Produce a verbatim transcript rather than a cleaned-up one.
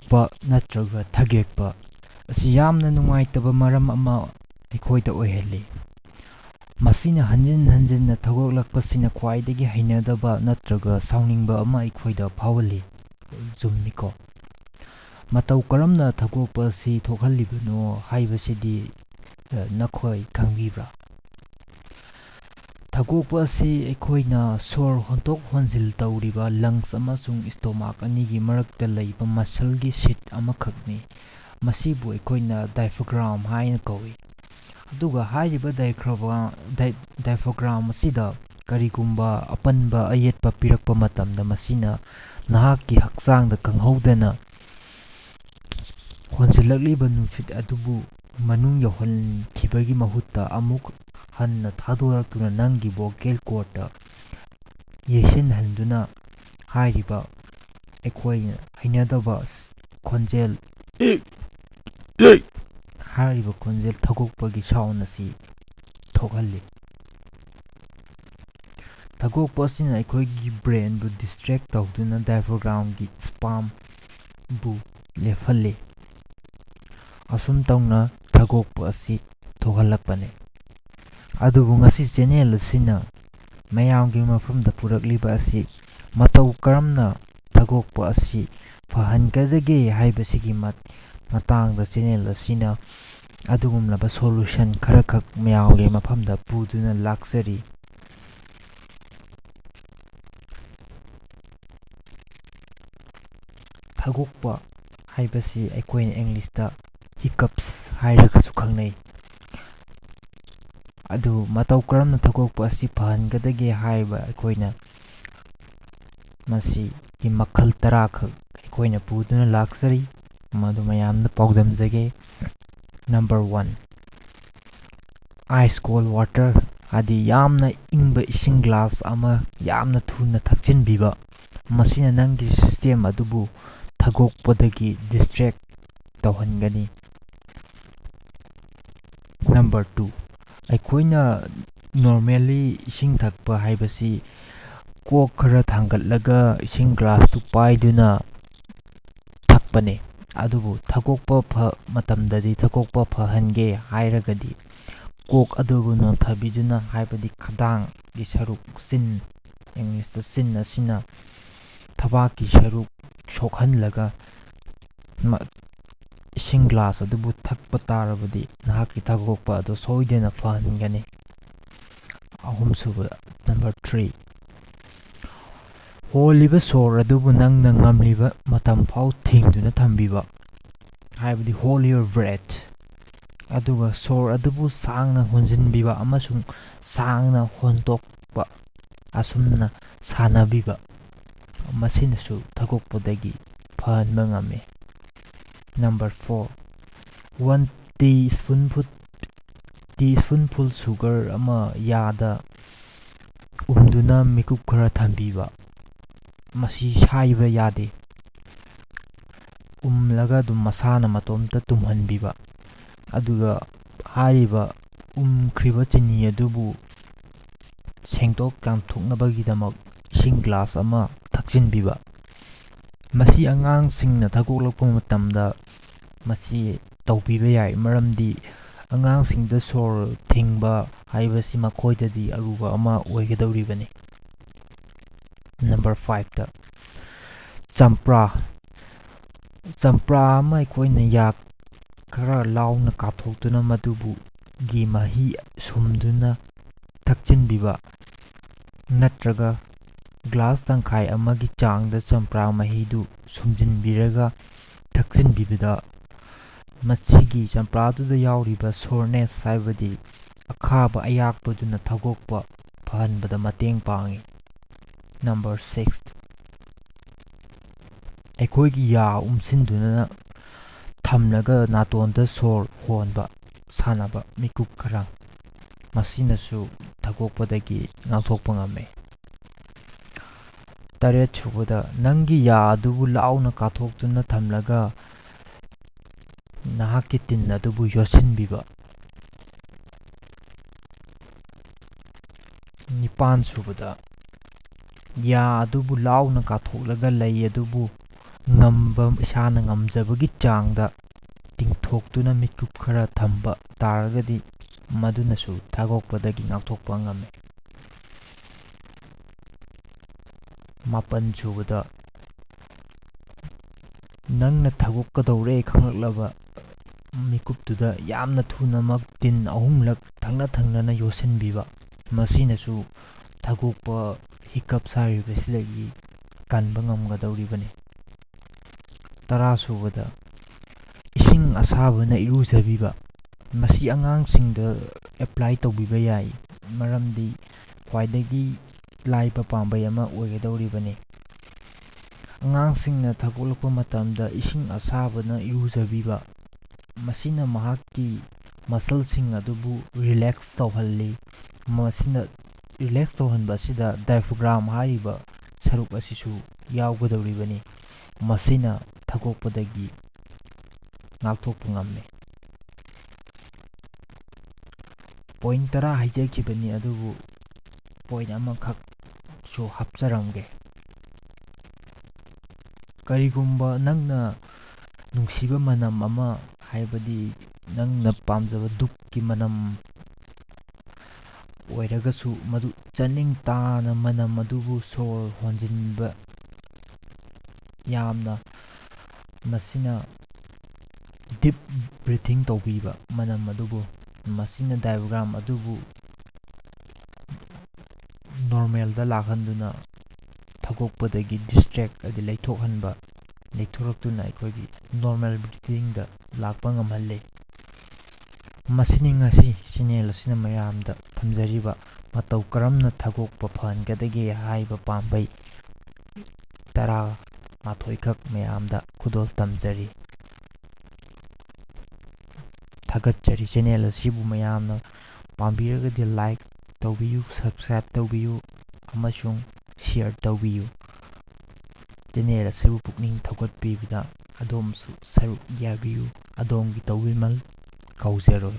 ꯊꯒꯣꯛꯄ ꯅꯠꯇ꯭ꯔꯒ ꯊꯒꯦꯛꯄ ꯑꯁꯤ ꯌꯥꯝꯅ ꯅꯨꯡꯉꯥꯏꯇꯕ ꯃꯔꯝ ꯑꯃ ꯑꯩꯈꯣꯏꯗ ꯑꯣꯏꯍꯜꯂꯤ꯫ ꯃꯁꯤꯅ ꯍꯟꯖꯤꯟ ꯍꯟꯖꯤꯟꯅ ꯊꯒꯣꯛꯂꯛꯄꯁꯤꯅ ꯈ꯭ꯋꯥꯏꯗꯒꯤ ꯍꯩꯅꯗꯕ ꯅꯠꯇ꯭ꯔꯒ ꯁꯥꯎꯅꯤꯡꯕ ꯑꯃ ꯑꯩꯈꯣꯏꯗ ꯐꯥꯎꯍꯜꯂꯤ꯫ ꯆꯨꯝꯃꯤꯀꯣ? ꯃꯇꯧ ꯀꯔꯝꯅ ꯊꯒꯣꯛꯄ ꯑꯁꯤ ꯊꯣꯛꯍꯜꯂꯤꯕꯅꯣ ꯍꯥꯏꯕꯁꯤꯗꯤ, ꯑ, ꯅꯈꯣꯏ ꯈꯪꯕꯤꯕ꯭ꯔꯥ? ꯊꯒꯣꯛꯄ ꯑꯁꯤ ꯑꯩꯈꯣꯏꯅ ꯁꯣꯔ ꯍꯣꯟꯗꯣꯛ ꯍꯣꯟꯖꯤꯜ ꯇꯧꯔꯤꯕ lungs ꯑꯃꯁꯨꯡ stomach ꯑꯅꯤꯒꯤ ꯃꯔꯛꯇ ꯂꯩꯕ muscleꯒꯤ seat ꯑꯃꯈꯛꯅꯤ꯫ ꯃꯁꯤꯕꯨ ꯑꯩꯈꯣꯏꯅ diaphragm ꯍꯥꯏꯅ ꯀꯧꯏ꯫ ꯑꯗꯨꯒ ꯍꯥꯏꯔꯤꯕ diaphragm, di-, diaphragm ꯑꯁꯤꯗ ꯀꯔꯤꯒꯨꯝꯕ ꯑꯄꯟꯕ ꯑꯌꯦꯠꯄ ꯄꯤꯔꯛꯄ ꯃꯇꯝꯗ, ꯃꯁꯤꯅ ꯅꯍꯥꯛꯀꯤ ꯍꯛꯆꯥꯡꯗ ꯈꯪꯍꯧꯗꯅ ꯍꯣꯟꯖꯤꯜꯂꯛꯂꯤꯕ ꯅꯨꯡꯁꯤꯠ ꯑꯗꯨꯕꯨ ꯃꯅꯨꯡ ꯌꯧꯍꯟꯈꯤꯕꯒꯤ ꯃꯍꯨꯠꯇ, ꯑꯃꯨꯛ ꯍꯟꯅ ꯊꯥꯗꯣꯔꯛꯇꯨꯅ ꯅꯪꯒꯤ vocal cordꯇ ꯌꯩꯁꯤꯟꯍꯟꯗꯨꯅ ꯍꯥꯏꯔꯤꯕ ꯑꯩꯈꯣꯏꯅ ꯍꯩꯅꯗꯕ ꯈꯣꯟꯖꯦꯜ, ꯍꯥꯏꯔꯤꯕ ꯈꯣꯟꯖꯦꯜ ꯊꯒꯣꯛꯄꯒꯤ sound ꯑꯁꯤ ꯊꯣꯛꯍꯜꯂꯤ꯫ ꯊꯒꯣꯛꯄ ꯑꯁꯤꯅ ꯑꯩꯈꯣꯏꯒꯤ brainꯕꯨ distract ꯇꯧꯗꯨꯅ diaphragmꯒꯤ spasmꯕꯨ ꯂꯦꯞꯍꯜꯂꯤ꯫ ꯑꯁꯨꯝ ꯇꯧꯅ ꯊꯒꯣꯛꯄ ꯑꯁꯤ ꯊꯣꯛꯍꯜꯂꯛꯄꯅꯤ꯫ ꯑꯗꯨꯕꯨ ꯉꯁꯤ channel ꯑꯁꯤꯅ ꯃꯌꯥꯝꯒꯤ ꯃꯐꯝꯗ ꯄꯨꯔꯛꯂꯤꯕ ꯑꯁꯤ ꯃꯇꯧ ꯀꯔꯝꯅ ꯊꯒꯣꯛꯄ ꯑꯁꯤ ꯐꯍꯟꯒꯗꯒꯦ ꯍꯥꯏꯕꯁꯤꯒꯤ ꯃꯠ-, ꯃꯇꯥꯡꯗ channel ꯑꯁꯤꯅ ꯑꯗꯨꯒꯨꯝꯂꯕ solution ꯈꯔꯈꯛ ꯃꯌꯥꯝꯒꯤ ꯃꯐꯝꯗ ꯄꯨꯗꯨꯅ ꯂꯥꯛꯆꯔꯤ꯫ ꯊꯒꯣꯛꯄ ꯍꯥꯏꯕꯁꯤ ꯑꯩꯈꯣꯏꯅ Englishꯇ hiccups ꯍꯥꯏꯔꯒꯁꯨ ꯈꯪꯅꯩ꯫ ꯑꯗꯨ ꯃꯇꯧ ꯀꯔꯝꯅ ꯊꯒꯣꯛꯄ ꯑꯁꯤ ꯐꯍꯟꯒꯗꯒꯦ ꯍꯥꯏꯕ ꯑꯩꯈꯣꯏꯅ ꯃꯁꯤꯒꯤ ꯃꯈꯜ ꯇꯔꯥꯈꯛ ꯑꯩꯈꯣꯏꯅ ꯄꯨꯗꯨꯅ ꯂꯥꯛꯆꯔꯤ, ꯃꯗꯨ ꯃꯌꯥꯝꯗ ꯄꯥꯎꯗꯝꯖꯒꯦ꯫ Number one, ice cold water, ꯍꯥꯏꯗꯤ ꯌꯥꯝꯅ ꯏꯪꯕ ꯏꯁꯤꯡ glass ꯑꯃ ꯌꯥꯝꯅ ꯊꯨꯅ ꯊꯛꯆꯤꯟꯕꯤꯕ꯫ ꯃꯁꯤꯅ ꯅꯪꯒꯤ system ꯑꯗꯨꯕꯨ ꯊꯒꯣꯛꯄꯗꯒꯤ distract ꯇꯧꯍꯟꯒꯅꯤ꯫ Number two, ꯑꯩꯈꯣꯏꯅ normally ꯏꯁꯤꯡ ꯊꯛꯄ ꯍꯥꯏꯕꯁꯤ ꯀꯣꯛ ꯈꯔ ꯊꯥꯡꯒꯠꯂꯒ ꯏꯁꯤꯡ glassꯇꯨ ꯄꯥꯏꯗꯨꯅ ꯊꯛ-, ꯊꯛꯄꯅꯤ꯫ ꯑꯗꯨꯕꯨ ꯊꯛꯇꯣꯛꯄ ꯐ-, ꯃꯇꯝꯗꯗꯤ ꯊꯛꯇꯣꯛꯄ ꯐꯍꯟꯒꯦ ꯍꯥꯏꯔꯒꯗꯤ ꯀꯣꯛ ꯑꯗꯨꯕꯨ ꯅꯣꯟꯊꯕꯤꯗꯨꯅ, ꯍꯥꯏꯕꯗꯤ ꯈꯗꯥꯡꯒꯤ ꯁꯔꯨꯛ, ꯆꯤꯟ, ꯏꯪꯂꯤꯁꯇ ꯆꯤꯟ ꯑꯁꯤꯅ ꯊꯕꯥꯛꯀꯤ ꯁꯔꯨꯛ ꯁꯣꯛꯍꯜꯂꯒ ꯃ-, ꯏꯁꯤꯡ ꯒ꯭ꯂꯥꯁ ꯑꯗꯨꯕꯨ ꯊꯛꯄ ꯇꯥꯔꯕꯗꯤ ꯅꯍꯥꯛꯀꯤ ꯊꯛꯇꯣꯛꯄ ꯑꯗꯨ ꯁꯣꯏꯗꯅ ꯐꯍꯟꯒꯅꯤ꯫ ꯑꯍꯨꯝꯁꯨꯕ, number three, ꯍꯣꯜꯂꯤꯕ ꯁꯣꯔ ꯑꯗꯨꯕꯨ ꯅꯪꯅ ꯉꯝꯂꯤꯕ ꯃꯇꯝ ꯐꯥꯎ ꯊꯤꯡꯗꯨꯅ ꯊꯝꯕꯤꯕ, ꯍꯥꯏꯕꯗꯤ hold your breath꯫ ꯑꯗꯨꯒ ꯁꯣꯔ ꯑꯗꯨꯕꯨ ꯁꯥꯡꯅ ꯍꯣꯟꯖꯤꯟꯕꯤꯕ ꯑꯃꯁꯨꯡ ꯁꯥꯡꯅ ꯍꯣꯟꯗꯣꯛꯄ, ꯑꯁꯨꯝꯅ ꯁꯥꯟꯅꯕꯤꯕ, ꯃꯁꯤꯅꯁꯨ ꯊꯛꯇꯣꯛꯄꯗꯒꯤ ꯐꯍꯟꯕ ꯉꯝꯃꯤ꯫ Number four, one teaspoonful, teaspoonful sugar ꯑꯃ ꯌꯥꯗ ꯎꯝꯗꯨꯅ ꯃꯤꯀꯨꯞ ꯈꯔ ꯊꯝꯕꯤꯕ꯫ ꯃꯁꯤ ꯁꯥꯏꯕ ꯌꯥꯗꯦ꯫ ꯎꯝꯂꯒ ꯑꯗꯨꯝ ꯃꯁꯥꯅ ꯃꯇꯣꯝꯇ ꯇꯨꯝꯍꯟꯕꯤꯕ꯫ ꯑꯗꯨꯒ ꯍꯥꯏꯔꯤꯕ ꯎꯝꯈ꯭ꯔꯤꯕ ꯆꯤꯅꯤ ꯑꯗꯨꯕꯨ ꯁꯦꯡꯗꯣꯛ ꯆꯥꯝꯊꯣꯛꯅꯕꯒꯤꯗꯃꯛ ꯏꯁꯤꯡ ꯒ꯭ꯂꯥꯁ ꯑꯃ ꯊꯛꯆꯤꯟꯕꯤꯕ꯫ ꯃꯁꯤ ꯑꯉꯥꯡꯁꯤꯡꯅ ꯊꯛꯇꯣꯛꯂꯛꯄ ꯃꯇꯝꯗ ꯃꯁꯤ ꯇꯧꯕꯤꯕ ꯌꯥꯏ, ꯃꯔꯝꯗꯤ ꯑꯉꯥꯡꯁꯤꯡꯗ ꯁꯣꯔ ꯊꯤꯡꯕ ꯍꯥꯏꯕꯁꯤ ꯃꯈꯣꯏꯗꯗꯤ ꯑꯔꯨꯕ ꯑꯃ ꯑꯣꯏꯒꯗꯧꯔꯤꯕꯅꯤ꯫ Number fiveꯇ, ꯆꯝꯄ꯭ꯔꯥ꯫ ꯆꯝꯄ꯭ꯔꯥ ꯑꯃ ꯑꯩꯈꯣꯏꯅ ꯌꯥ ꯈꯔ ꯂꯥꯎꯅ ꯀꯥꯊꯣꯛꯇꯨꯅ ꯃꯗꯨꯕꯨ ꯒꯤ ꯃꯍꯤ ꯁꯨꯝꯗꯨꯅ ꯊꯛꯆꯤꯟꯕꯤꯕ, ꯅꯠꯇ꯭ꯔꯒ ꯒ꯭ꯂꯥꯁ ꯇꯪꯈꯥꯏ ꯑꯃꯒꯤ ꯆꯥꯡꯗ ꯆꯝꯄ꯭ꯔꯥ ꯃꯍꯤꯗꯨ ꯁꯨꯝꯖꯤꯟꯕꯤꯔꯒ ꯊꯛꯆꯤꯟꯕꯤꯕꯗ ꯃꯁꯤꯒꯤ ꯆꯝꯄ꯭ꯔꯥꯗꯨꯗ ꯌꯥꯎꯔꯤꯕ soreness ꯍꯥꯏꯕꯗꯤ ꯑꯈꯥꯕ ꯑꯌꯥꯛꯄꯗꯨꯅ ꯊꯛꯇꯣꯛꯄ ꯐꯍꯟꯕꯗ ꯃꯇꯦꯡ ꯄꯥꯡꯏ꯫ Number six, ꯑꯩꯈꯣꯏꯒꯤ ꯌꯥ ꯎꯝꯁꯤꯟꯗꯨꯅ ꯊꯝꯂꯒ ꯅꯥꯇꯣꯟꯗ ꯁꯣꯔ ꯍꯣꯟꯕ ꯁꯥꯟꯅꯕ ꯃꯤꯀꯨꯞ ꯈꯔ, ꯃꯁꯤꯅꯁꯨ ꯊꯛꯇꯣꯛꯄꯗꯒꯤ ꯉꯥꯛꯊꯣꯛꯄ ꯉꯝꯃꯤ꯫ ꯇꯔꯦꯠ ꯁꯨꯕꯗ, ꯅꯪꯒꯤ ꯌꯥ ꯑꯗꯨꯕꯨ ꯂꯥꯎꯅ ꯀꯥꯊꯣꯛꯇꯨꯅ ꯊꯝꯂꯒ ꯅꯍꯥꯛꯀꯤ ꯇꯤꯟ ꯑꯗꯨꯕꯨ ꯌꯣꯠꯁꯤꯟꯕꯤꯕ꯫ ꯅꯤꯄꯥꯟ ꯁꯨꯕꯗ, ꯌꯥ ꯑꯗꯨꯕꯨ ꯂꯥꯎꯅ ꯀꯥꯊꯣꯛꯂꯒ ꯂꯩ ꯑꯗꯨꯕꯨ ꯉꯝꯕ, ꯏꯁꯥꯅ ꯉꯝꯖꯕꯒꯤ ꯆꯥꯡꯗ ꯇꯤꯡꯊꯣꯛꯇꯨꯅ ꯃꯤꯠꯀꯨꯞ ꯈꯔ ꯊꯝꯕ ꯇꯥꯔꯒꯗꯤ, ꯃꯗꯨꯅꯁꯨ ꯊꯥꯒꯣꯛꯄꯗꯒꯤ ꯉꯥꯛꯊꯣꯛꯄ ꯉꯝꯃꯤ꯫ ꯃꯥꯄꯟ ꯁꯨꯕꯗ, ꯅꯪꯅ ꯊꯥꯒꯣꯛꯀꯗꯧꯔꯦ ꯈꯪꯂꯛꯂꯕ ꯃꯤꯀꯨꯞꯇꯨꯗ ꯌꯥꯝꯅ ꯊꯨꯅꯃꯛ ꯇꯤꯟ ꯑꯍꯨꯝꯂꯛ ꯊꯪꯅ ꯊꯪꯅꯅ ꯌꯣꯠꯁꯤꯟꯕꯤꯕ, ꯃꯁꯤꯅꯁꯨ ꯊꯥꯒꯣꯛꯄ ꯍꯤꯀꯞ ꯁꯥꯔꯤꯕꯁꯤꯗꯒꯤ ꯀꯟꯕ ꯉꯝꯒꯗꯧꯔꯤꯕꯅꯤ꯫ ꯇꯔꯥ ꯁꯨꯕꯗ, ꯏꯁꯤꯡ ꯑꯁꯥꯕꯅ ꯏꯔꯨꯖꯕꯤꯕ꯫ ꯃꯁꯤ ꯑꯉꯥꯡꯁꯤꯡꯗ apply ꯇꯧꯕꯤꯕ ꯌꯥꯏ, ꯃꯔꯝꯗꯤ ꯈ꯭ꯋꯥꯏꯗꯒꯤ ꯂꯥꯏꯕ ꯄꯥꯝꯕꯩ ꯑꯃ ꯑꯣꯏꯒꯗꯧꯔꯤꯕꯅꯤ꯫ ꯑꯉꯥꯡꯁꯤꯡꯅ ꯊꯥꯒꯣꯛꯂꯛꯄ ꯃꯇꯝꯗ ꯏꯁꯤꯡ ꯑꯁꯥꯕꯅ ꯏꯔꯨꯖꯕꯤꯕ, ꯃꯁꯤꯅ ꯃꯍꯥꯛꯀꯤ muscleꯁꯤꯡ ꯑꯗꯨꯕꯨ relax ꯇꯧꯍꯜꯂꯤ꯫ ꯃꯁꯤꯅ relax ꯇꯧꯍꯟꯕ ꯑꯁꯤꯗ diaphragm ꯍꯥꯏꯔꯤꯕ ꯁꯔꯨꯛ ꯑꯁꯤꯁꯨ ꯌꯥꯎꯒꯗꯧꯔꯤꯕꯅꯤ꯫ ꯃꯁꯤꯅ ꯊꯥꯒꯣꯛꯄꯗꯒꯤ ꯉꯥꯛꯊꯣꯛꯄ ꯉꯝꯃꯤ꯫ Point ꯇꯔꯥ ꯍꯥꯏꯖꯈꯤꯕꯅꯤ, ꯑꯗꯨꯕꯨ point ꯑꯃꯈꯛꯁꯨ ꯍꯥꯞꯆꯔꯝꯒꯦ꯫ ꯀꯔꯤꯒꯨꯝꯕ ꯅꯪꯅ ꯅꯨꯡꯁꯤꯕ ꯃꯅꯝ ꯑꯃ, ꯍꯥꯏꯕꯗꯤ ꯅꯪꯅ ꯄꯥꯝꯖꯕ ꯙꯨꯞꯀꯤ ꯃꯅꯝ ꯑꯣꯏꯔꯒꯁꯨ, ꯃꯗꯨ ꯆꯥꯅꯤꯡ ꯇꯥꯅ ꯃꯅꯝ ꯑꯗꯨꯕꯨ ꯁꯣꯔ ꯍꯣꯟꯖꯤꯟꯕ ꯌꯥꯝꯅ, ꯃꯁꯤꯅ deep breathing ꯇꯧꯕꯤꯕ ꯃꯅꯝ ꯑꯗꯨꯕꯨ, ꯃꯁꯤꯅ diaphragm ꯑꯗꯨꯕꯨ normalꯗ ꯂꯥꯛꯍꯟꯗꯨꯅ ꯊꯥꯒꯣꯛꯄꯗꯒꯤ distract ꯑꯗꯤ ꯂꯩꯊꯣꯛꯍꯟꯕ, ꯂꯩꯊꯣꯔꯛꯇꯨꯅ ꯑꯩꯈꯣꯏꯒꯤ normal breathingꯗ ꯂꯥꯛꯄ ꯉꯝꯍꯜꯂꯤ꯫ ꯃꯁꯤꯅꯤ ꯉꯁꯤ channel ꯑꯁꯤꯅ ꯃꯌꯥꯝꯗ ꯊꯝꯖꯔꯤꯕ ꯃꯇꯧ ꯀꯔꯝꯅ ꯊꯥꯒꯣꯛꯄ ꯐꯍꯟꯒꯗꯒꯦ ꯍꯥꯏꯕ ꯄꯥꯝꯕꯩ ꯇꯔꯥ ꯃꯥꯊꯣꯏꯈꯛ ꯃꯌꯥꯝꯗ ꯈꯨꯗꯣꯜ ꯇꯝꯖꯔꯤ꯫ ꯊꯥꯒꯠꯆꯔꯤ꯫ Channel ꯑꯁꯤꯕꯨ ꯃꯌꯥꯝꯅ ꯄꯥꯝꯕꯤꯔꯒꯗꯤ like ꯇꯧꯕꯤꯌꯨ, subscribe ꯇꯧꯕꯤꯌꯨ ꯑꯃꯁꯨꯡ share ꯇꯧꯕꯤꯌꯨ꯫ Channel ꯑꯁꯤꯕꯨ ꯄꯨꯛꯅꯤꯡ ꯊꯧꯒꯠꯄꯤꯕꯗ ꯑꯗꯣꯝꯁꯨ ꯁꯔꯨꯛ ꯌꯥꯕꯤꯌꯨ꯫ ꯑꯗꯣꯝꯒꯤ ꯇꯧꯕꯤꯃꯜ ꯀꯥꯎꯖꯔꯣꯏ꯫